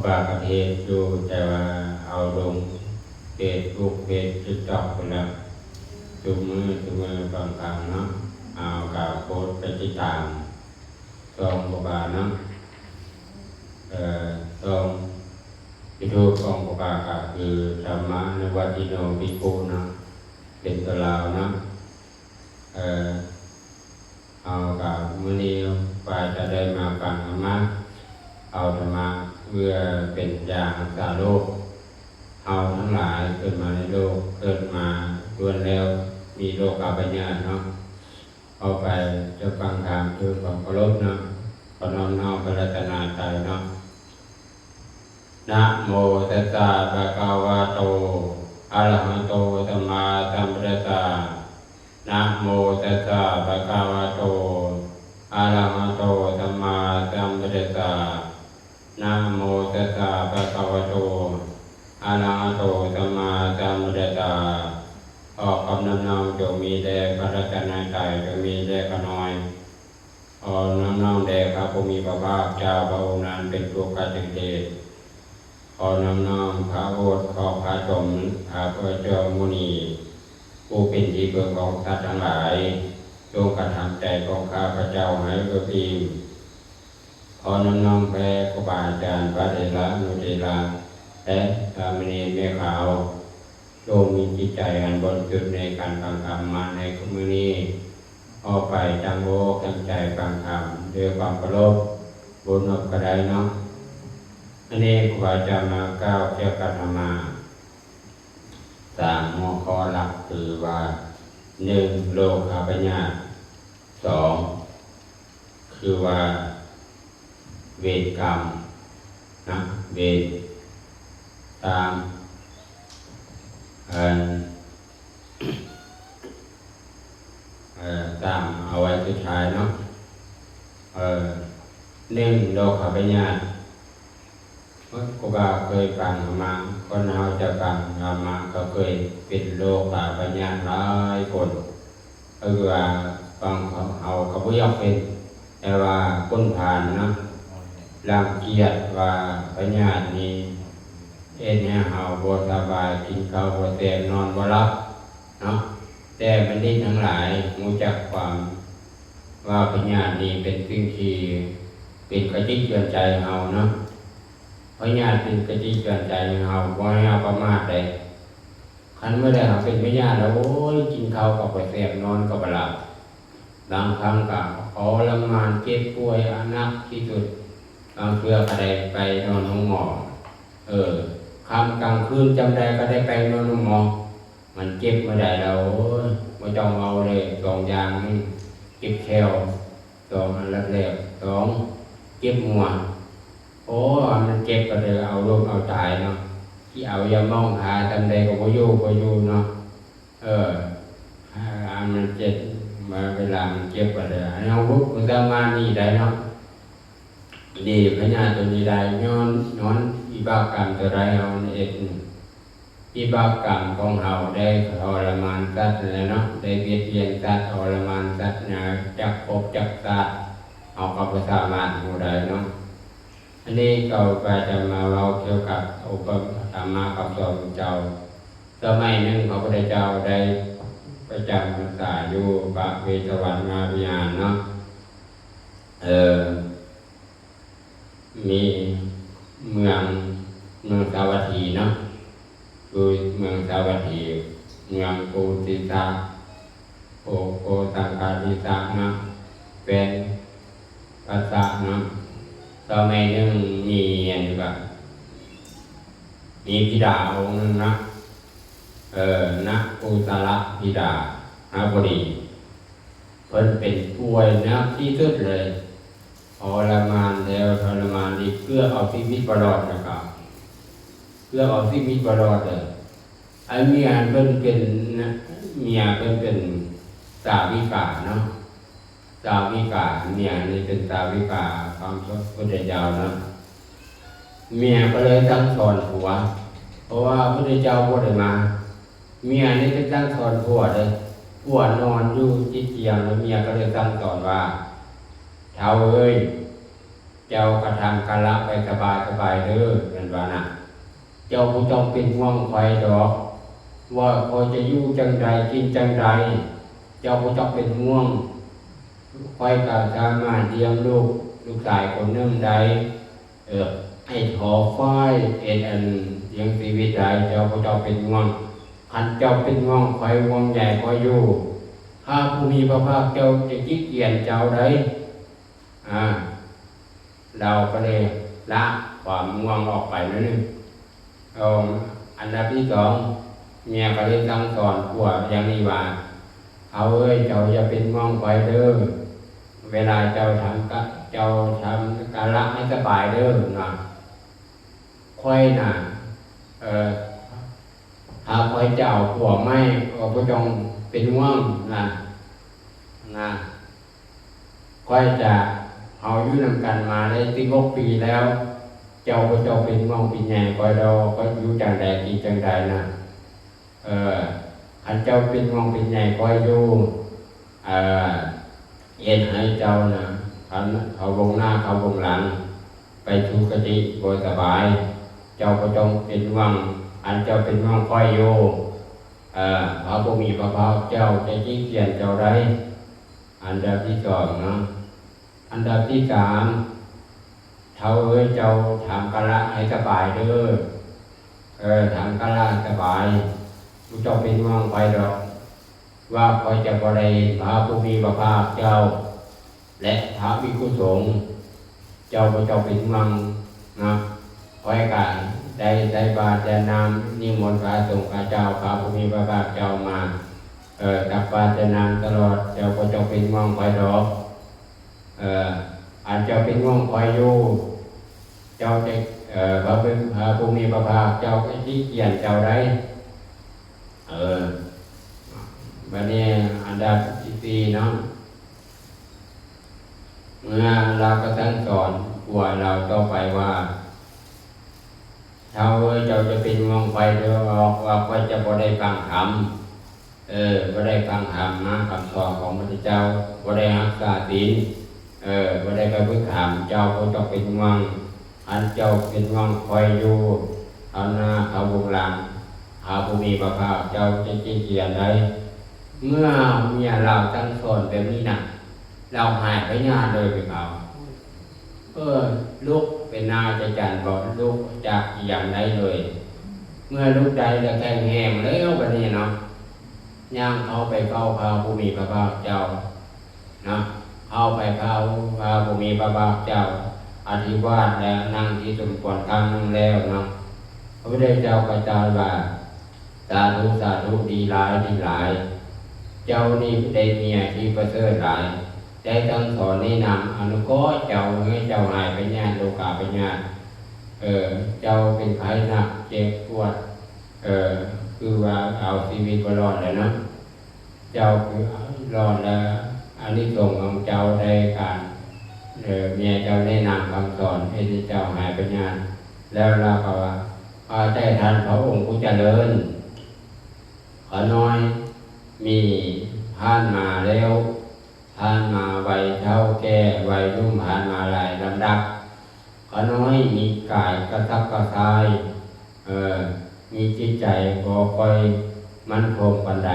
ວ່າປະເທດຢູ່ ແຕ່ວ່າເອົາລົງເຟສບຸກ ເຟສຕິກຕັອກພຸ້ນລະ ທຸກມື້ທຸກມື້ບາງຄັ້ງເນາະ ເອົາກາໂພສໄປຕິດຕາມຊ່ອງຄຮູບາເນາະ ເອີ ຊ່ອງຢູທູບຂອງຄຣູບາກະຄື ທຳມານຸວັດຕິໂນພິກຂຸເນາະ ເປັນຕົວລາວເນາະ ເອີ ເຮົາກະມື້ນີ້ວ່າຈະໄດ້ມາຟັງທຳມະ ເອົາທຳມະເພື່ອເປັນຢາຮັກສາໂລກ. ເຮົາທັງຫຼາຍເກີດມາໃນໂລກ ເກີດມາລ້ວນແລ້ວມີໂລກາພະຍາດເນາະ. ເອົາໄປຈະຟັງທຳດ້ວຍຄວາມເຄົາລົບເນາະ ຂໍນ້ອມນ້ອມພະລັດຕະນາໄຕເນາະ. ນະໂມຕັດສະ ພະຄະວະໂຕ ອະລະຫະໂຕ ສຳມາສຳພຸດທັດສະ. ນະໂມຕັດສະ ພະຄະວະໂຕ ອະລະຫະໂຕ ສຳມາສຳພຸດທັດສະ. ນະໂມຕັດສະ ພະຄະວະໂຕ ອະລະຫະໂຕ ສຳມາສຳພຸດທັດສະ. ຂໍຄວາມນອບນ້ອມຈົ່ງມີແດ່ພະລັດຕະນາໄຕ ຈົ່ງມີແດ່ຂ້ານ້ອຍ. ຂໍນ້ອມນ້ອມແດ່ພະຜູ້ມີພະພາກເຈົ້າ ພະອົງນັ້ນເປັນຜູ້ກະເສດ. ຂໍນ້ອມນ້ອມພະໂອດຂອງພະສົງ ພະພຸດທະເຈົ້າມຸນີ ຜູ້ເປັນທີ່ເພິ່ງຂອງສັດທັງຫຼາຍ ຈົ່ງກະທຳໃຈຂອງຂ້າພະເຈົ້າໃຫ້ເອິບອີ່ມ. ຂໍນ້ອມນ້ອມແດ່ຄູບາອາຈານ ພະເຖລະອະນຸເຖລະ ແລະ ສາມະເນນແມ່ຂາວ ຈົ່ງມີຈິດໃຈອັນບໍລິສຸດໃນການຟັງທຳມະໃນມື້ນີ້ ອອກໄປຕັ້ງອົກຕັ້ງໃຈຟັງທຳດ້ວຍຄວາມເຄົາລົບ ບົນອອກກະໄດ້ເນາະ. ອັນນີ້ຄູບາອາຈານມາກ່າວກ່ຽວກັບທຳມະສາມຫົວຂໍ້ຫຼັກ ຄືວ່າ ໜຶ່ງ ໂລຄາພະຍາດ, ສອງ ຄືວ່າ ເວນກຳນະ ເວນ ສາມ ອັນ ເອີ ສາມ ເອົາໄວ້ສຸດທ້າຍເນາະ ເອີ ໜຶ່ງ ໂລຄາພະຍາດ. ເພາະວ່າເຄີຍຟັງທຳມະ ຄົນເຮົາຈະຟັງທຳມະ ກໍເຄີຍເປັນໂລຄາພະຍາດຫຼາຍຄົນ ກໍຄືວ່າບາງເຮົາກໍບໍ່ຢາກເປັນ ແຕ່ວ່າຄົນຜ່ານເນາະ ລັງກຽດວ່າພະຍາດນີ້ເຮັດໃຫ້ເຮົາບໍ່ສະບາຍ ກິນເຂົ້າບໍ່ແຊບ ນອນບໍ່ຫຼັບເນາະ. ແຕ່ບັນດິດທັງຫຼາຍຮູ້ຈັກຄວາມວ່າພະຍາດນີ້ເປັນສິ່ງທີ່ເປັນກະຕິກເຕືອນໃຈເຮົາເນາະ. ພະຍາດເປັນກະຕິກເຕືອນໃຈໃຫ້ເຮົາ ບໍ່ໃຫ້ເຮົາປະໝາດໃດ. ຄັນເມື່ອໃດເຮົາເປັນພະຍາດແລ້ວ ໂອ້ຍ ກິນເຂົ້າກໍບໍ່ແຊບ ນອນກໍບໍ່ຫຼັບ. ບາງຄັ້ງກໍທໍລະມານ ເຈັບປ່ວຍ ອະໜັກທີ່ສຸດ. ບາງເທື່ອກໍໄດ້ໄປນອນໂຮງໝໍ. ເອີ ຄ່ຳກາງຄືນຈຳໄດ້ກໍໄດ້ໄປນອນໂຮງໝໍ. ມັນເຈັບເມື່ອໃດແລ້ວ ໂອ້ຍ ບໍ່ຕ້ອງເວົ້າເລີຍ ສອງຢ່າງນີ້ ເຈັບແຂ້ວ ສອງ ອັນດັບແລກ ສອງ ເຈັບຫົວ. ໂອ້ ມັນເຈັບກໍເລີຍເອົາລົມເອົາຕາຍເນາະ ຊິເອົາຢາໝອງທາສ່ຳໃດກໍບໍ່ຢູ່ ບໍ່ຢູ່ເນາະ. ເອີ ອັນມັນເຈັບ ເວລາມັນເຈັບກໍເລີຍ ອັນເຮົາບໍ່ສາມາດໜີໄດ້ເນາະ. ໜີພະຍາດໂຕນີ້ໄດ້ ຍ້ອນ ຍ້ອນວິບາກກຳຕົວໃດເຮົາເຮັດ. ວິບາກກຳຂອງເຮົາໄດ້ທໍລະມານສັດນັ້ນແຫຼະເນາະ ໄດ້ບຽດບຽນສັດ ທໍລະມານສັດມາຈັກພົບຈັກຊາດ ເຮົາກໍບໍ່ສາມາດຮູ້ໄດ້ເນາະ. ອັນນີ້ກໍວ່າຈະມາເວົ້າກ່ຽວກັບອົບປະມາທຳມະຄຳສອນຂອງເຈົ້າ. ສະໄໝໜຶ່ງພະພຸດທະເຈົ້າໄດ້ປະຈຳພັນສາຢູ່ປະເວດຕະວັນມະຫາວິຫານເນາະ ເອີ ມີເມືອງ ເມືອງສາວັດຖີເນາະ ຢູ່ເມືອງສາວັດຖີ ເມືອງໂກຕິສະ ໂອ ໂກຕັງກະຕິສະເນາະ ແຂວງປາສາດເນາະ. ສະໄໝໜຶ່ງມີອັນນີ້ວ່າ ມີພິດາອົງໜຶ່ງເນາະ ເອີ ນະກຸສະລະພິດາ ນະບໍດີ ເພິ່ນເປັນປ່ວຍໜັກທີ່ສຸດເລີຍ ທໍລະມານແລ້ວທໍລະມານອີກ ເກືອບເອົາຊີວິດບໍ່ລອດນະຄັບ ເກືອບເອົາຊີວິດບໍ່ລອດເລີຍ. ອັນເມຍເພິ່ນເປັນ ເມຍເພິ່ນເປັນສາວິກາເນາະ ສາວິກາ ເມຍນີ້ເປັນສາວິກາຂອງພະພຸດທະເຈົ້າເນາະ. ເມຍກໍເລີຍສັ່ງສອນຜົວ ເພາະວ່າພະພຸດທະເຈົ້າບໍ່ໄດ້ມາ ເມຍນີ້ໄປສັ່ງສອນຜົວເດ້. ຜົວນອນຢູ່ຕິດຕຽງ ແລ້ວເມຍກໍເລີຍສັ່ງສອນວ່າ ເຖົ້າເອີຍ ເຈົ້າກະທຳກາລະໄປສະບາຍໆເດີ, ເພິ່ນວ່ານະ. ເຈົ້າບໍ່ຕ້ອງເປັນຫ່ວງຂ້ອຍດອກ ວ່າຂ້ອຍຈະຢູ່ຈັ່ງໃດ ກິນຈັ່ງໃດ, ເຈົ້າບໍ່ຕ້ອງເປັນຫ່ວງ. ຂ້ອຍກໍສາມາດລ້ຽງລູກ, ລູກຊາຍຄົນໜຶ່ງໄດ້, ເອີ ໃຫ້ທໍ່ຝ້າຍເຮັດອັນລ້ຽງຊີວິດໄດ້, ເຈົ້າບໍ່ຕ້ອງເປັນຫ່ວງ. ຄັນເຈົ້າເປັນຫ່ວງຂ້ອຍ, ຫ່ວງໃຍຂ້ອຍຢູ່, ພະຜູ້ມີພະພາກເຈົ້າຈະຕິຕຽນເຈົ້າໄດ້. ອາ ລາວກໍເລີຍລະຄວາມຫ່ວງອອກໄປໜ້ອຍໜຶ່ງ. ເອົາ ອັນດັບທີສອງ ເມຍກໍເລີຍສັ່ງສອນຜົວຢ່າງນີ້ວ່າ, ເອົາເອີຍ, ເຈົ້າຢ່າເປັນຫ່ວງຂ້ອຍເດີ, ເວລາເຈົ້າທຳກະ ເຈົ້າທຳກາລະໃຫ້ສະບາຍເດີນະ. ຂ້ອຍນະ ເອີ ຖ້າຂ້ອຍຈະເອົາຜົວໃໝ່ ກໍບໍ່ຕ້ອງເປັນຫ່ວງນະ, ນະ. ຂ້ອຍຈະ ເຮົາຢູ່ນຳກັນມາໄດ້ສິບຫົກປີແລ້ວ, ເຈົ້າບໍ່ຕ້ອງເປັນຫ່ວງເປັນໃຍຂ້ອຍດອກ, ຂ້ອຍຢູ່ຈັ່ງໃດ ກິນຈັ່ງໃດນະ. ເອີ ຄັນເຈົ້າເປັນຫ່ວງເປັນໃຍຂ້ອຍຢູ່ ເອີ ເຮັດໃຫ້ເຈົ້ານະ ຄັນເຂົ້າວົງໜ້າເຂົ້າວົງຫຼັງ ໄປສຸຄະຕິບໍ່ສະບາຍ, ເຈົ້າບໍ່ຕ້ອງເປັນຫ່ວງ. ຄັນເຈົ້າເປັນຫ່ວງຂ້ອຍຢູ່ ເອີ ພະຜູ້ມີພະພາກເຈົ້າຈະຕິຕຽນເຈົ້າໄດ້. ອັນດັບທີສອງເນາະ. ອັນດັບທີສາມ ເຖົ້າເອີຍ, ເຈົ້າທຳກາລະໃຫ້ສະບາຍເດີ, ເອີ ທຳກາລະໃຫ້ສະບາຍ, ບໍ່ຕ້ອງເປັນຫ່ວງຂ້ອຍດອກ ວ່າຂ້ອຍຈະບໍ່ໄດ້ເຫັນພະຜູ້ມີພະພາກເຈົ້າ ແລະ ພະພິກຂຸສົງ. ເຈົ້າບໍ່ຕ້ອງເປັນຫ່ວງນະ, ຂ້ອຍກະໄດ້ໃສ່ບາດຢານ້ຳ, ນິມົນພະສົງຂະເຈົ້າ, ພະຜູ້ມີພະພາກເຈົ້າມາ ເອີ ຕັກບາດຢານ້ຳຕະຫຼອດ, ເຈົ້າບໍ່ຕ້ອງເປັນຫ່ວງຂ້ອຍດອກ. ເອີ ອັນເຈົ້າເປັນຫ່ວງຂ້ອຍຢູ່, ເຈົ້າຈະ ເອີ ພະ ພະຜູ້ມີພະພາກເຈົ້າຈະຕິຕຽນເຈົ້າໄດ້. ເອີ ບາດນີ້ອັນດັບທີສີ່ເນາະ. ເມື່ອລາວກໍສັ່ງສອນຜົວລາວຕໍ່ໄປວ່າ, ເຖົ້າເອີຍ, ເຈົ້າຈະເປັນຫ່ວງຂ້ອຍເດີອອກ ວ່າຂ້ອຍຈະບໍ່ໄດ້ຟັງທຳ, ເອີ ບໍ່ໄດ້ຟັງທຳນະຄຳສອນຂອງພະພຸດທະເຈົ້າ, ບໍ່ໄດ້ຮັກສາສິນ, ເອີ ບໍ່ໄດ້ປະພຶດທຳ, ເຈົ້າບໍ່ຕ້ອງເປັນຫ່ວງ. ຄັນເຈົ້າເປັນຫ່ວງຂ້ອຍຢູ່, ເຂົ້າໜ້າເຂົ້າວົງຫຼັງ, ພະຜູ້ມີພະພາກເຈົ້າຈະຕິຕຽນໄດ້. ເມື່ອເມຍລາວສັ່ງສອນແບບນີ້ນະ, ລາວຫາຍພະຍາດເລີຍເປັນເຂົາ. ເອີ ລຸກເປັນໜ້າຈະຈັນບໍ່, ລຸກຈາກອີ່ຫຍັງໄດ້ເລີຍ. ເມື່ອລຸກໄດ້ແລ້ວແຂງແຮງແລ້ວບາດນີ້ເນາະ, ຍ່າງເຂົ້າໄປເຝົ້າພະຜູ້ມີພະພາກເຈົ້າເນາະ, ເຂົ້າໄປເຝົ້າພະຜູ້ມີພະພາກເຈົ້າ, ອະທິວາດແລະນັ່ງທີ່ສົມຄວນຄັ້ງໜຶ່ງແລ້ວເນາະ, ພະພຸດທະເຈົ້າກໍຕລັດວ່າ, ສາທຸ, ສາທຸ, ດີຫຼາຍ, ດີຫຼາຍ. ເຈົ້ານີ້ໄດ້ເມຍທີ່ປະເສີດຫຼາຍ, ໄດ້ສັ່ງສອນແນະນຳອະນຸເຄາະເຈົ້າ, ໃຫ້ເຈົ້າຫາຍພະຍາດໂລກາພະຍາດ. ເອີ ເຈົ້າເປັນໄຂ້ໜັກເຈັບປວດ, ເອີ ຄືວ່າເອົາຊີວິດບໍ່ລອດແລ້ວເນາະ. ເຈົ້າຄືລອດແລ້ວ, ອານິສົງຂອງເຈົ້າໄດ້ການ, ເອີ ເມຍເຈົ້າແນະນຳຄຳສອນ ເຮັດໃຫ້ເຈົ້າຫາຍພະຍາດ. ແລ້ວລາວກໍວ່າ, ພາໃຈທ່ານພະອົງຜູ້ຈະເລີນ, ຂ້ານ້ອຍມີຜ່ານມາແລ້ວ, ຜ່ານມາໄວເຖົ້າແກ່ໄວໜຸ່ມ, ຜ່ານມາຫຼາຍລຳດັບ. ຂ້ານ້ອຍມີກາຍກະສັບກະສ່າຍ, ເອີ ມີຈິດໃຈບໍ່ຄ່ອຍໝັ້ນຄົງປານໃດ.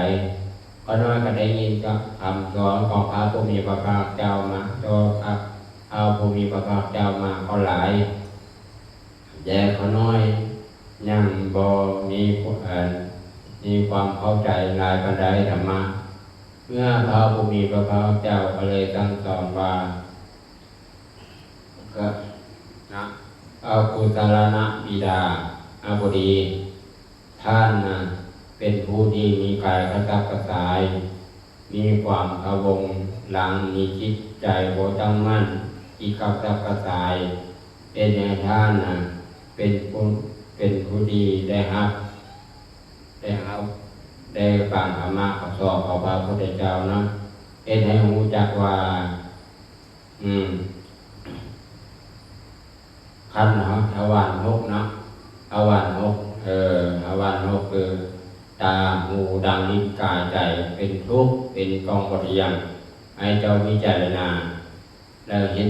ຂ້ານ້ອຍກໍໄດ້ຍິນຄຳສອນຂອງພະຜູ້ມີພະພາກເຈົ້າມາ, ຕໍ່ພະ, ພະຜູ້ມີພະພາກເຈົ້າມາກໍຫຼາຍ. ແຕ່ຂ້ານ້ອຍຍັງບໍ່ມີ, ເອີ ມີຄວາມເຂົ້າໃຈຫຼາຍປານໃດທຳມະ. ເມື່ອພະຜູ້ມີພະພາກເຈົ້າກໍເລີຍສັ່ງສອນວ່າ, ອະ, ອະກຸສະລະນະບິດາ, ອະ ບໍ່ດີ, ທ່ານນະເປັນຜູ້ທີ່ມີກາຍກະສັບກະສ່າຍ, ມີຄວາມພະວົງຫຼັງ, ມີຈິດໃຈບໍ່ຕັ້ງໝັ້ນ, ທີ່ກະສັບກະສ່າຍ, ເຮັດໃຫ້ທ່ານນະເປັນຜູ້, ເປັນຜູ້ທີ່ໄດ້ຮັບ, ໄດ້ຮັບ, ໄດ້ຟັງທຳມະຄຳສອນຂອງພະພຸດທະເຈົ້ານະ, ເຮັດໃຫ້ຮູ້ຈັກວ່າ, ອືມ, ຄັນເຮົາ ທະວານຫົກເນາະ, ທະວານຫົກ, ເອີ, ທະວານຫົກຄື ຕາ, ຫູ, ດັງ, ລີ້ນ, ກາຍ, ໃຈ ເປັນທຸກ, ເປັນຂອງບໍ່ທ່ຽງ, ໃຫ້ເຈົ້າພິຈາລະນາ ແລ້ວເຫັນ,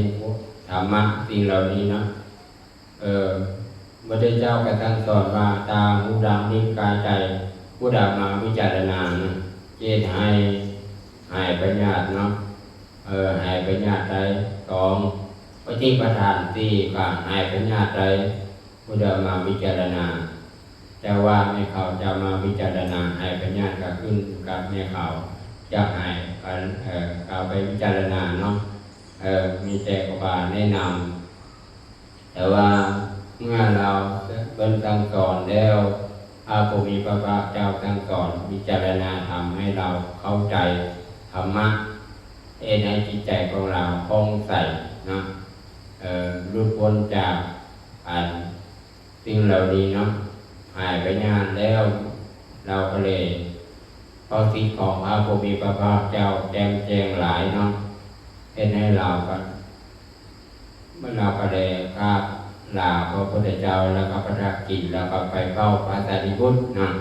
ທຳມະສິ່ງເຫຼົ່ານີ້ເນາະ. ເອີ ພະພຸດທະເຈົ້າກໍສັ່ງສອນວ່າ ຕາ, ຫູ, ດຳ, ລີ້ນ, ກາຍ, ໃຈ ຜູ້ໃດມາວິຈາລະນານະ ຈະເຮັດໃຫ້ຫາຍພະຍາດເນາະ. ເອີ ຫາຍພະຍາດໄດ້. ສອງ ປະຕິປະທານສີ່ ກໍຫາຍພະຍາດໄດ້ ຜູ້ໃດມາວິຈາລະນາ. ແຕ່ວ່າແມ່ເຂົາຈະມາວິຈາລະນາໃຫ້ພະຍາດກໍຂຶ້ນກັບແມ່ເຂົາຢາກໃຫ້ ເອີ ເຂົາໄປວິຈາລະນາເນາະ. ເອີ ມີແຕ່ວ່າແນະນຳ. ແຕ່ວ່າເມື່ອລາວເພິ່ນສັ່ງສອນແລ້ວ, ພະຜູ້ມີພະພາກເຈົ້າສັ່ງສອນວິຈາລະນາທຳໃຫ້ລາວເຂົ້າໃຈທຳມະ, ເຮັດໃຫ້ຈິດໃຈຂອງລາວຜ່ອງໃສເນາະ, ເອີ ຫຼຸດພົ້ນຈາກອັນ ສິ່ງເຫຼົ່ານີ້ເນາະ ຫາຍໄປຍາກແລ້ວ. ລາວກໍເລີຍ ພະສິດຂອງພະຜູ້ມີພະພາກເຈົ້າແຈ່ມແຈ້ງຫຼາຍເນາະ, ເຮັດໃຫ້ລາວກໍ ເມື່ອລາວກໍໄດ້ກາບລາພະພຸດທະເຈົ້າ ແລ້ວກໍປະທັກຈິດ ແລ້ວກໍໄປເຝົ້າພະສາລີບຸດເນາະ.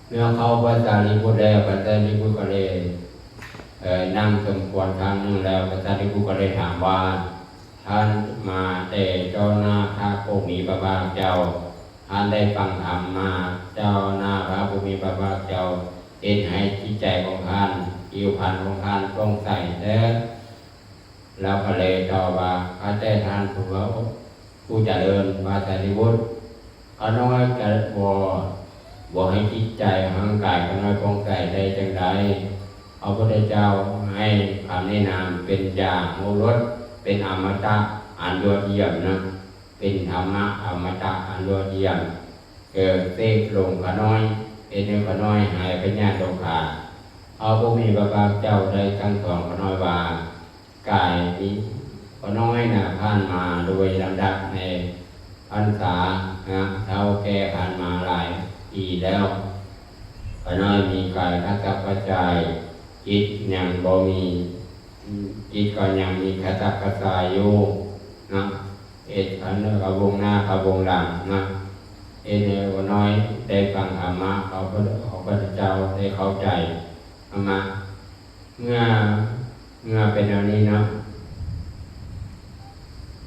ເມື່ອເຝົ້າພະສາລີບຸດແລ້ວ ພະສາລີບຸດກໍເລີຍ ເອີ ນັ່ງສົມຄວນຄັ້ງໜຶ່ງແລ້ວ ພະສາລີບຸດກໍເລີຍຖາມວ່າ ທ່ານມາແຕ່ຕໍ່ໜ້າພະຜູ້ມີພະພາກເຈົ້າ, ທ່ານໄດ້ຟັງທຳມາຕໍ່ໜ້າພະຜູ້ມີພະພາກເຈົ້າ, ເຮັດໃຫ້ຈິດໃຈຂອງທ່ານ, ຜິວພັນຂອງທ່ານຜ່ອງໃສແທ້. ລາວກໍເລີຍຕອບວ່າ ຂ້າແຕ່ທ່ານຜູ້ເວົ້າ ຜູ້ຈະເລີນ ພະສາລີບຸດ, ຂ້ານ້ອຍຈະບໍ່, ບໍ່ໃຫ້ຈິດໃຈຮ່າງກາຍຂ້ານ້ອຍຜ່ອງໃສໄດ້ຈັ່ງໃດ? ພະພຸດທະເຈົ້າໃຫ້ຄຳແນະນຳເປັນຢາໂອລົດ, ເປັນອະມະຕະອັນຍອດຢ້ຽມນະ, ເປັນທຳມະອະມະຕະອັນຍອດຢ້ຽມ, ເອີ ເສກລົງຂ້ານ້ອຍ, ເຮັດໃຫ້ຂ້ານ້ອຍຫາຍພະຍາດໂລຄາ. ພະຜູ້ມີພະພາກເຈົ້າໄດ້ສັ່ງສອນຂ້ານ້ອຍວ່າ ກາຍນີ້ ຂ້ານ້ອຍນະຜ່ານມາໂດຍລຳດັບໃນພັນສານະ, ເຖົ້າແກ່ຜ່ານມາຫຼາຍປີແລ້ວ. ຂ້ານ້ອຍມີກາຍກະສັບກະສ່າຍ, ຈິດຍັງບໍ່ມີ, ຈິດກໍຍັງມີກະສັບກະສ່າຍຢູ່ນະ, ເຮັດອັນນັ້ນກໍວົງໜ້າກໍວົງຫຼັງນະ, ເຮັດໃຫ້ຂ້ານ້ອຍໄດ້ຟັງທຳມະຂອງພະ, ຂອງພະເຈົ້າ, ໄດ້ເຂົ້າໃຈທຳມະ. ເມື່ອ, ເມື່ອເປັນແນວນີ້ເນາະ,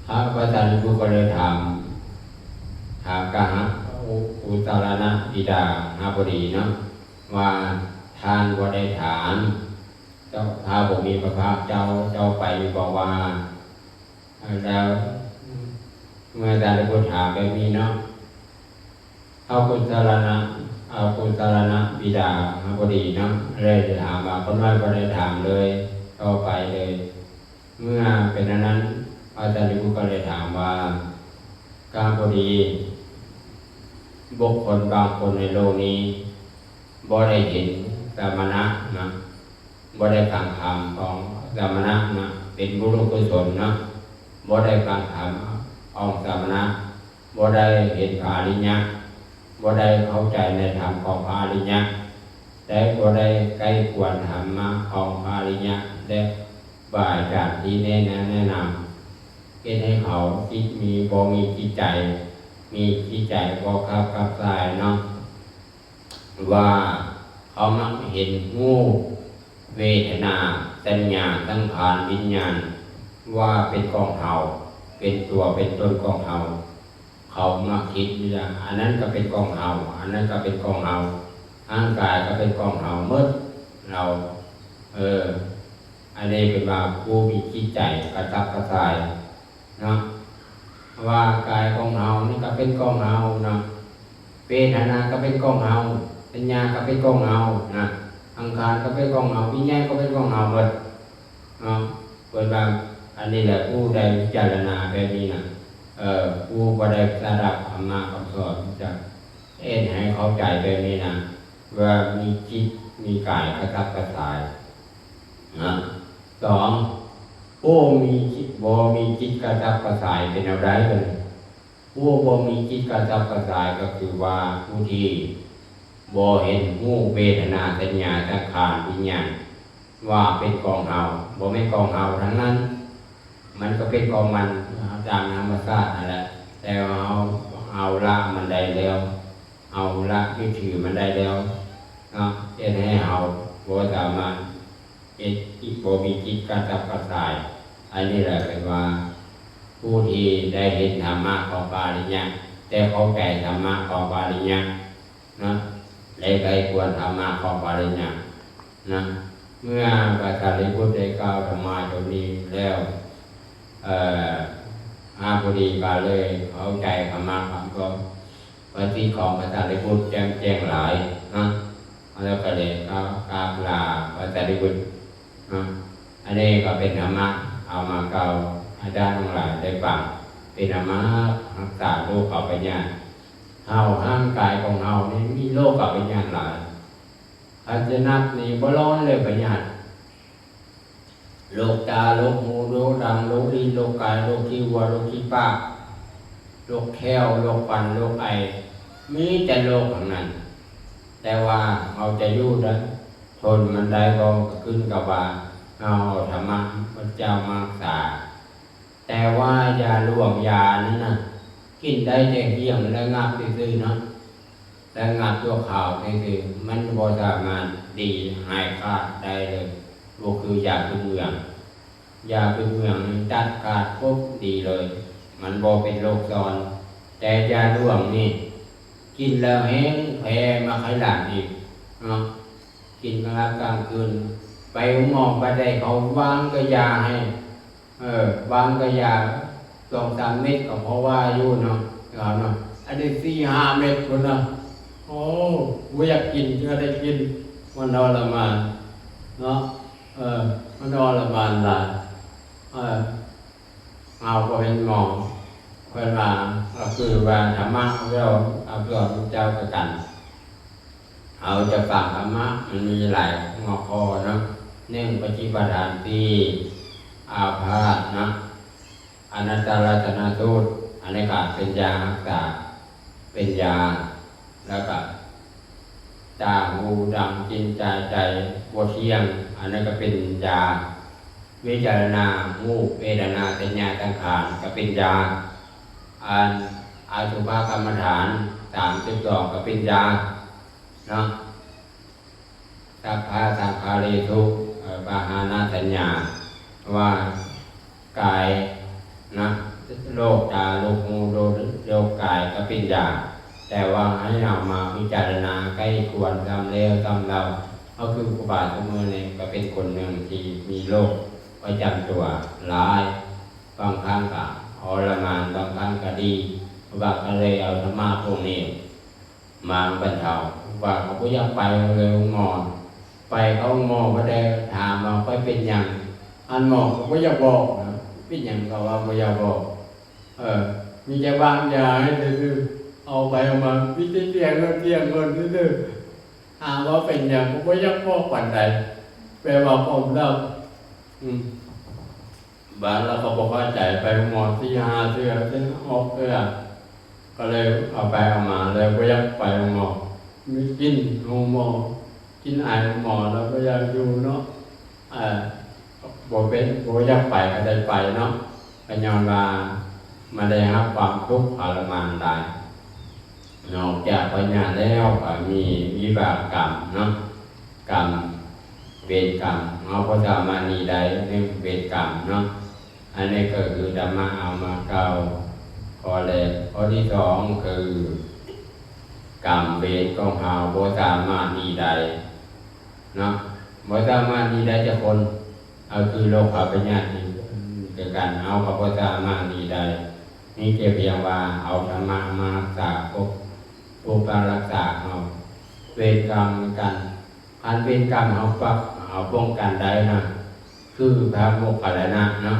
ພະ, ພະສາລີບຸດກໍເລີຍຖາມ, ຖາມກະຫະ ອຸ, ອຸຕາລະນະບິດາຫະບໍດີເນາະ ວ່າ ທ່ານບໍ່ໄດ້ຖາມເຈົ້າ, ພະຜູ້ມີພະພາກເຈົ້າ, ເຈົ້າໄປຢູ່ບໍ່ວ່າ? ແລ້ວເມື່ອສາລີບຸດຖາມແບບນີ້ເນາະ, ອະກຸສະລະນະ, ອະກຸສະລະນະບິດາຫະບໍດີເນາະ ເລີຍຖາມວ່າ ຂ້ານ້ອຍບໍ່ໄດ້ຖາມເລີຍຕໍ່ໄປເລີຍ. ເມື່ອເປັນອັນນັ້ນ ພະສາລີບຸດກໍເລີຍຖາມວ່າ ກະຫະບໍດີ, ບຸກຄົນບາງຄົນໃນໂລກນີ້ບໍ່ໄດ້ເຫັນສະມະນະນະ, ບໍ່ໄດ້ຟັງທຳຂອງສະມະນະນະ, ເປັນບຸລຸກຸສົນເນາະ, ບໍ່ໄດ້ຟັງທຳຂອງສະມະນະ, ບໍ່ໄດ້ເຫັນພະອະລິຍະ, ບໍ່ໄດ້ເຂົ້າໃຈໃນທຳຂອງພະອະລິຍະ, ແລະ ບໍ່ໄດ້ໃກ້ຄວນທຳມະຂອງພະອະລິຍະ ແລະ ບາອາຈານທີ່ແນະນຳ, ແນະນຳ, ເຮັດໃຫ້ເຂົາຈິດມີ, ບໍ່ມີຈິດໃຈ, ມີຈິດໃຈບໍ່ຂັບ, ຂັບສາຍເນາະ. ວ່າເຂົາມັກເຫັນຮູບ, ເວທະນາ, ສັນຍາ, ສັງຂານ, ວິນຍານ ວ່າເປັນຂອງເຮົາ, ເປັນຕົວເປັນຕົນຂອງເຮົາ. ເຂົາມັກຄິດວ່າ ອັນນັ້ນກໍເປັນຂອງເຮົາ, ອັນນັ້ນກໍເປັນຂອງເຮົາ, ຮ່າງກາຍກໍເປັນຂອງເຮົາໝົດ. ເຮົາ, ເອີ, ອັນນີ້ເພິ່ນວ່າຜູ້ມີຈິດໃຈກະສັບກະສ່າຍເນາະ, ວ່າກາຍຂອງເຮົານີ້ກໍເປັນຂອງເຮົາເນາະ, ເວທະນາກໍເປັນຂອງເຮົາ, ສັນຍາກໍເປັນຂອງເຮົານະ, ສັງຂານກໍເປັນຂອງເຮົາ, ວິນຍານກໍເປັນຂອງເຮົາໝົດເນາະ. ເພິ່ນວ່າ ອັນນີ້ແຫຼະ ຜູ້ໃດພິຈາລະນາແບບນີ້ນະ, ເອີ, ຜູ້ບໍ່ໄດ້ສະດັບທຳມະຄຳສອນ ຈະເຮັດໃຫ້ເຂົ້າໃຈແບບນີ້ນະ, ວ່າມີຈິດ ມີກາຍກະສັບກະສ່າຍ. ນະ, ສອງ ຜູ້ມີຈິດ ບໍ່ມີຈິດກະສັບກະສ່າຍເປັນແນວໃດເບິ່ງ? ຜູ້ບໍ່ມີຈິດກະສັບກະສ່າຍ ກໍຄືວ່າຜູ້ທີ່ບໍ່ເຫັນຮູ້ເວທະນາ ສັນຍາ ສັງຂານ ວິນຍານ ວ່າເປັນຂອງເຮົາ, ບໍ່ແມ່ນຂອງເຮົາທັງນັ້ນ, ມັນກໍເປັນຂອງມັນຕາມທຳມະຊາດຫັ້ນແຫຼະ, ແຕ່ວ່າເຮົາເອົາລະມັນໄດ້ແລ້ວ, ເຮົາລະຍຶດຖືມັນໄດ້ແລ້ວເນາະ, ເຮັດໃຫ້ເຮົາບໍ່ສາມາດ ເຮັດ ບໍ່ມີຈິດກະສັບກະສ່າຍ. ອັນນີ້ແຫຼະເອີ້ນວ່າ ຜູ້ທີ່ໄດ້ເຫັນທຳມະຂອງພະອະລິຍະ ແຕ່ເຂົ້າໃຈທຳມະຂອງພະອະລິຍະເນາະ ແລະໃກ້ຄວນທຳມະຂອງພະອະລິຍະເນາະ. ເມື່ອພະສາລີບຸດໄດ້ກ່າວທຳມະຕົວນີ້ແລ້ວ ເອີ ມະຫາໂພທິກະເລີຍເຂົ້າໃຈທຳມະຄຳຕອບ ປະຕິຂອງພະສາລີບຸດແຈ່ມແຈ້ງຫຼາຍເນາະ. ແລ້ວກໍເລີຍກ່າວ ກ່າວລາພະສາລີບຸດເນາະ. ອັນນີ້ກໍເປັນທຳມະເອົາມາກ່າວໃຫ້ທ່ານທັງຫຼາຍໄດ້ຟັງ ເປັນທຳມະຮັກສາໂລກະພະຍາດ. ເຮົາ ຮ່າງກາຍຂອງເຮົານີ້ມີໂລກະພະຍາດຫຼາຍ. ຄັນຈະນັບນີ້ບໍ່ລ້ອນເລີຍພະຍາດ. ໂລກຕາ ໂລກຫູ ໂລກດັງ ໂລກລີ້ນ ໂລກກາຍ ໂລກຂີ້ຫົວ ໂລກຂີ້ປາກ ໂລກແຂ້ວ ໂລກຟັນ ໂລກໄອ ມີແຕ່ໂລກທັງນັ້ນ. ແຕ່ວ່າເຮົາຈະຢູ່ໄດ້ ທົນມັນໄດ້ບໍ່ ກໍຂຶ້ນກັບວ່າເຮົາເອົາທຳມະພະເຈົ້າມາຮັກສາ. ແຕ່ວ່າຢາຫຼວງຢານັ້ນນະ ກິນໄດ້ແຕ່ຫຽງລະງັບຊື່ໆເນາະ ລະງັບຊົ່ວຄາວຊື່ໆ ມັນບໍ່ສາມາດດີຫາຍຂາດໄດ້ເລີຍ ບໍ່ຄືຢາພື້ນເມືອງ. ຢາພື້ນເມືອງນີ້ຕັດຂາດປຸບດີເລີຍ ມັນບໍ່ເປັນໂລກຊ້ອນ. ແຕ່ຢາຫຼວງນີ້ ກິນແລ້ວແຮງແຜ່ມາໄຄຫຼັງອີກເນາະ. ກິນກາງວັນກາງຄືນ ໄປໂຮງໝໍບັດໃດເຂົາວາງກະຢາໃຫ້ ເອີ ວາງກະຢາສອງສາມເມັດກໍພໍວ່າຢູ່ເນາະ ລາວເນາະ. ອັນນີ້ສີ່ຫ້າເມັດພຸ້ນນະ ໂອ້ ບໍ່ຢາກກິນເທື່ອໄດ້ກິນ. ມັນທໍລະມານເນາະ ເອີ ມັນທໍລະມານຫຼາຍ. ເອີ ເຮົາກໍເປັນໝໍ ເພິ່ນວ່າ ກໍຄືວ່າທຳມະແລ້ວ ເອົາເພື່ອພະເຈົ້າຄືກັນ. ເຮົາຈະຟັງທຳມະ ມັນມີຫຼາຍຫົວຂໍ້ເນາະ. ໜຶ່ງ ປະຕິປະທານສີ່ ອາພາດເນາະ ອະນັດຕະລັດຕະນະສູດ ອັນນີ້ກໍເປັນຢາຮັກສາ ເປັນຢາ ແລ້ວກໍຕາ ຫູ ດັງ ກິນ ຈາຍ ໃຈ ບໍ່ທ່ຽງ ອັນນັ້ນກໍເປັນຢາ. ວິຈາລະນາ ຮູບ ເວທະນາ ສັນຍາ ສັງຂານ ກໍເປັນຢາ. ອັນ ອະສຸພະກຳມະຖານສາມສິບສອງ ກໍເປັນຢາເນາະ. ສັບພະສັງຂາເຣສຸ ເອີ ປະຫານະສັນຍາ ວ່າກາຍນະ ໂລກຕາ ໂລກຫູ ໂລກ ໂລກກາຍກໍເປັນຢາ. ແຕ່ວ່າໃຫ້ເຮົາມາພິຈາລະນາໃກ້ຄວນຊ້ຳແລ້ວຊ້ຳເຫຼົ່າ ກໍຄືຄູບາຊຸມື້ນີ້ກໍເປັນຄົນໜຶ່ງທີ່ມີໂລກປະຈຳຕົວຫຼາຍ ບາງຄັ້ງກໍທໍລະມານ ບາງຄັ້ງກໍດີ ຄູບາກໍເລີຍເອົາທຳມະພວກນີ້ ມາບັນເທົາ. ວ່າເຂົາບໍ່ຢາກໄປໂຮງໝໍ ໄປເຂົ້າໂຮງໝໍບໍ່ໄດ້ຖາມວ່າຂ້ອຍເປັນຫຍັງ ອັນໝໍກໍບໍ່ຢາກບອກນະ ເປັນຫຍັງກໍວ່າບໍ່ຢາກບອກ. ເອີ ມີແຕ່ວາງຢາໃຫ້ຊື່ໆ ເອົາໄປເອົາມາມີແຕ່ຕຽງເງິນຕຽງເງິນຊື່ໆ ຖາມວ່າເປັນຫຍັງກໍບໍ່ຢາກບອກປານໃດ ແປວ່າຄວາມລັບ. ອືມ ບາດລາວກໍບໍ່ເຂົ້າໃຈ ໄປໂຮງໝໍສີ່ຫ້າເທື່ອ ເທື່ອອອກເທື່ອ ກໍເລີຍເອົາໄປເອົາມາເລີຍບໍ່ຢາກໄປໂຮງໝໍ ມີກິນໂຮງໝໍ ກິນອາຍໂຮງໝໍແລ້ວບໍ່ຢາກຢູ່ເນາະ. ເອີ ບໍ່ເປັນ ບໍ່ຢາກໄປກໍໄດ້ໄປເນາະ ກໍຍ້ອນວ່າມາໄດ້ຮັບຄວາມທຸກທໍລະມານຫຼາຍ. ນອກຈາກພະຍາດແລ້ວກໍມີວິບາກກຳເນາະ ກຳ ເວນກຳ ເຮົາບໍ່ສາມາດໜີໄດ້ ໜຶ່ງ ເວນກຳເນາະ. ອັນນີ້ກໍຄືທຳມະເອົາມາກ່າວຂໍ້ແລກ. ຂໍ້ທີສອງຄື ກຳເວນຂອງເຮົາບໍ່ສາມາດໜີໄດ້ເນາະ ບໍ່ສາມາດໜີໄດ້ຈັກຄົນ. ເອົາຄືໂລກເຮົາໄປຍາດນີ້ຄືກັນ ເຮົາກໍບໍ່ສາມາດໜີໄດ້ ມີແຕ່ພຽງວ່າເອົາທຳມະມາຮັກສາ ປົກ ປົກປັກຮັກສາເຮົາ. ເວນກຳຄືກັນ ຄັນເວນກຳເຮົາປັກ ເຮົາປ້ອງກັນໄດ້ນະ ຄືພະໂມກຄັນລານະເນາະ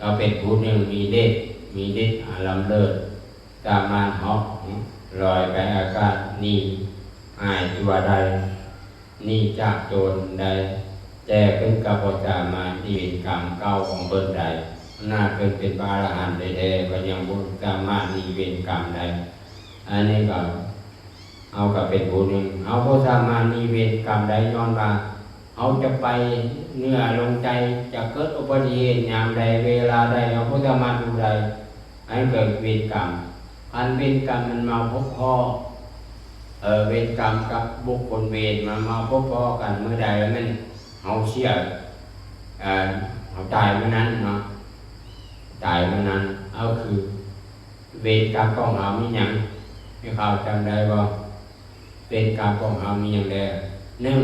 ລາວເປັນຜູ້ໜຶ່ງມີເດດ ມີລິດອັນລ້ຳເລີດ ສາມາດເຫາະລອຍໄປອາກາດ ໜີຫາຍຕົວໄດ້ ໜີຈາກໂຈນໄດ້ ແຕ່ເພິ່ນກໍບໍ່ສາມາດໜີເວນກຳເກົ່າຂອງເພິ່ນໄດ້. ຂະໜາດເພິ່ນເປັນພະອະລະຫັນແທ້ໆ ກໍຍັງບໍ່ສາມາດໜີເວນກຳໄດ້. ອັນນີ້ກໍ ເຮົາກໍເປັນຜູ້ໜຶ່ງ ເຮົາບໍ່ສາມາດໜີເວນກຳໄດ້ ຍ້ອນວ່າເຮົາຈະໄປເໜືອລົງໃຕ້ ຈະເກີດອຸບັດຕິເຫດຍາມໃດ ເວລາໃດ ເຮົາບໍ່ສາມາດຮູ້ໄດ້ ໃຫ້ເກີດເວນກຳ. ຄັນເວນກຳມັນມາພົບພໍ້ ເອີ ເວນກຳກັບບຸກຄົນເວນມັນມາພົບພໍ້ກັນມື້ໃດ ແມ່ນເຮົາເສຍ ເອີ ເຮົາຕາຍມື້ນັ້ນເນາະ. ຕາຍມື້ນັ້ນ ເອົາຄືເວນກຳຂອງເຮົາມີຫຍັງ? ແມ່ເຖົ້າຈຳໄດ້ບໍ່? ເວນກຳຂອງເຮົາມີຫຍັງແດ່? ໜຶ່ງ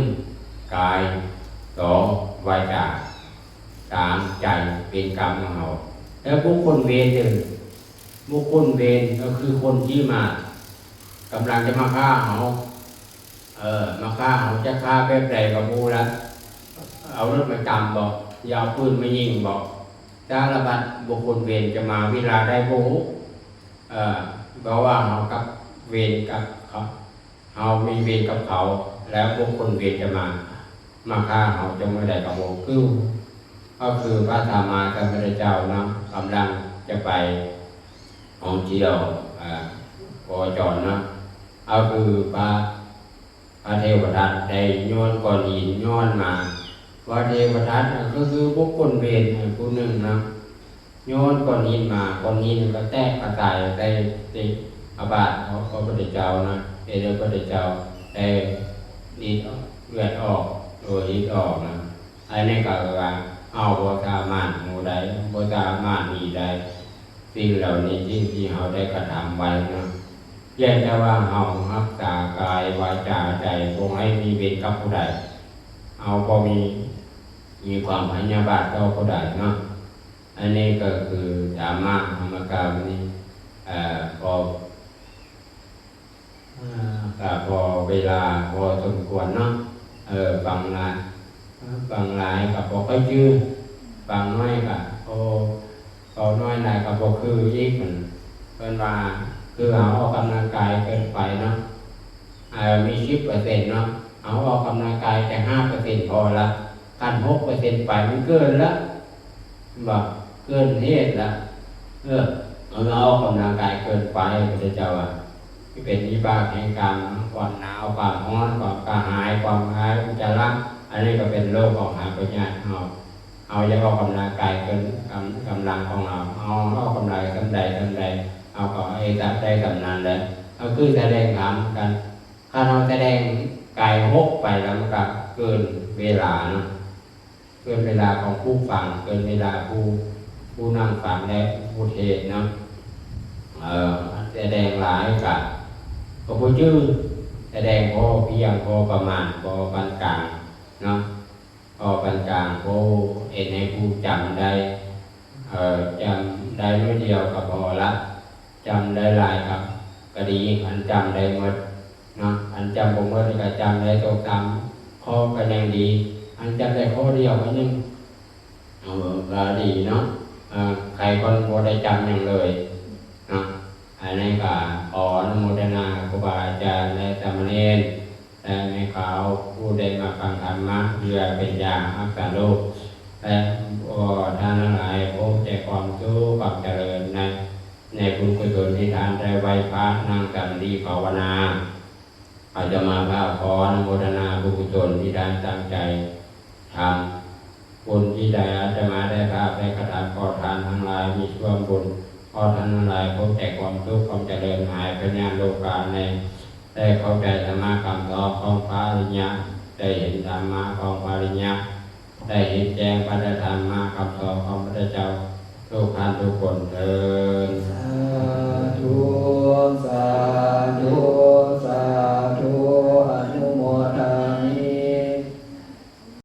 ກາຍ, ສອງ ວາຈາ, ສາມ ໃຈ. ເວນກຳຂອງເຮົາ ແລ້ວບຸກຄົນເວນເດີ ບຸກຄົນເວນກໍຄືຄົນທີ່ມາ ກຳລັງຈະມາຂ້າເຮົາ ເອີ ມາຂ້າເຮົາ ຈະຂ້າແບບໃດກໍບໍ່ຮູ້ລະ ເອົາລົດມາຈຳບໍ ຊິເອົາປືນມາຍິງບໍ ສາລະພັດບຸກຄົນເວນຈະມາເວລາໃດບໍ່ຮູ້ ເອີ ເພາະວ່າເຮົາກັບເວນກັບເຂົາ ເຮົາມີເວນກັບເຂົາ ແລ້ວບຸກຄົນເວນຈະມາ ມາຂ້າເຮົາຈັ່ງມື້ໃດກໍບໍ່ຮູ້ ກໍຄືພະສຳມາສຳພຸດທະເຈົ້າເນາະ ກຳລັງຈະໄປທ່ອງທ່ຽວ ອາ ໂຄຈອນເນາະ ກໍຄືພະ ພະເທວະທັດໄດ້ໂຍນກ້ອນຫີນ ໂຍນມາ ພະເທວະທັດກໍຄືບຸກຄົນເວນຜູ້ໜຶ່ງເນາະ ໂຍນກ້ອນຫີນມາ ກ້ອນຫີນກໍແຕກກະຈາຍໃສ່ ໃສ່ພະບາດຂອງພະພຸດທະເຈົ້ານະ ເຮັດໃຫ້ພະພຸດທະເຈົ້າໄດ້ລິດ ເລືອດອອກ ໂລຫິດອອກນະ. ອັນນີ້ກໍຄືວ່າເຮົາບໍ່ສາມາດຮູ້ໄດ້ ບໍ່ສາມາດໜີໄດ້ ສິ່ງເຫຼົ່ານີ້ ສິ່ງທີ່ເຮົາໄດ້ກະທຳໄວ້ນະ. ພຽງແຕ່ວ່າເຮົາຮັກສາກາຍ ວາຈາ ໃຈ ບໍ່ໃຫ້ມີເວນກັບຜູ້ໃດ ເຮົາບໍ່ມີ ມີຄວາມພະຍາບາດຕໍ່ຜູ້ໃດເນາະ. ອັນນີ້ກໍຄືທຳມະ ທຳມະການນີ້ ເອີ ກໍ ເອີ ກໍພໍເວລາພໍສົມຄວນເນາະ ເອີ ຟັງຫຼາຍ ຟັງຫຼາຍກໍບໍ່ຄ່ອຍຈື່ ຟັງໜ້ອຍກໍ ໂອ້ ເວົ້າໜ້ອຍຫຼາຍກໍບໍ່ຄືອີກ. ເພິ່ນ ເພິ່ນວ່າຄືເຮົາອອກກຳລັງກາຍເກີນໄປເນາະ ເອີ ມີສິບເປີເຊັນເນາະ ເຮົາອອກກຳລັງກາຍແຕ່ຫ້າເປີເຊັນພໍລະ ຄັນຫົກເປີເຊັນໄປມັນເກີນລະ ແມ່ນບໍ່? ເກີນເຫດລະ ເອີ ເຮົາອອກກຳລັງກາຍເກີນໄປ ພະພຸດທະເຈົ້າວ່າ ເປັນວິບາກແຫ່ງກາມ ຄວາມໜາວ ຄວາມຮ້ອນ ຄວາມກະຫາຍ ຄວາມອາຍອຸດຈາລະ ອັນນີ້ກໍເປັນໂລກຂອງຫາພະຍາດເຮົາ ເຮົາຢ່າອອກກຳລັງກາຍເກີນກຳ ກຳລັງຂອງເຮົາ ເຮົາອອກກຳລັງສ່ຳໃດສ່ຳໃດ ເຮົາກໍເຮັດໄດ້ສ່ຳນັ້ນແຫຼະ ກໍຄືສະແດງທຳກັນ ຄັນເຮົາສະແດງກາຍຫົກໄປແລ້ວ ມັນກໍເກີນເວລາເນາະ ເກີນເວລາຂອງຜູ້ຟັງ ເກີນເວລາຜູ້ ຜູ້ນັ່ງຟັງ ແລະ ຜູ້ເທດເນາະ ເອີ ສະແດງຫຼາຍກໍ ກໍບໍ່ຈື່ ສະແດງພໍພຽງ ພໍປະມານ ພໍປານກາງເນາະ ພໍປານກາງ ພໍເຮັດໃຫ້ຜູ້ຈຳໄດ້ ເອີ ຈຳໄດ້ໜ້ອຍດຽວກໍພໍລະ ຈຳໄດ້ຫຼາຍກໍ ກໍດີ ຄັນຈຳໄດ້ໝົດເນາະ ຄັນຈຳບໍ່ໝົດກໍຈຳໄດ້ສອງສາມຂໍ້ກໍຍັງດີ ຄັນຈຳໄດ້ຂໍ້ດຽວກໍຍັງ ເອີ ກໍດີເນາະ ເອີ ໃຜຄົນບໍ່ໄດ້ຈຳຫຍັງເລີຍເນາະ. ອັນນີ້ກໍຂໍອະນຸໂມທະນາຄູບາອາຈານ ແລະ ສາມະເນນ ແລະ ແມ່ຂາວ ຜູ້ໄດ້ມາຟັງທຳມະເພື່ອເປັນຢາຮັກສາໂລກ ແລະ ຂໍທ່ານທັງຫຼາຍພົບແຕ່ຄວາມສຸກຄວາມຈະເລີນໃນ ໃນບຸນກຸສົນທີ່ທ່ານໄດ້ໄຫວ້ພະນັ່ງສະມາທິພາວະນາ. ອາດຕະມາພາບຂໍອະນຸໂມທະນາບຸນກຸສົນທີ່ທ່ານຕັ້ງໃຈທຳ ບຸນທີ່ໃດອາດຕະມາໄດ້ພາບໄດ້ກະທຳ ຂໍທ່ານທັງຫຼາຍມີສ່ວນບຸນ ຂໍທ່ານທັງຫຼາຍພົບແຕ່ຄວາມສຸກຄວາມຈະເລີນ ຫາຍພະຍາດໂລກາໃນ ໄດ້ເຂົ້າໃຈທຳມະຄຳສອນຂອງພະອະລິຍະ ໄດ້ເຫັນທຳມະຂອງພະອະລິຍະ ໄດ້ເຫັນແຈ້ງປັດຈະທຳມະຄຳສອນຂອງພະພຸດທະເຈົ້າທຸກທ່ານທຸກຄົນເທີ້ນ ສາທຸ.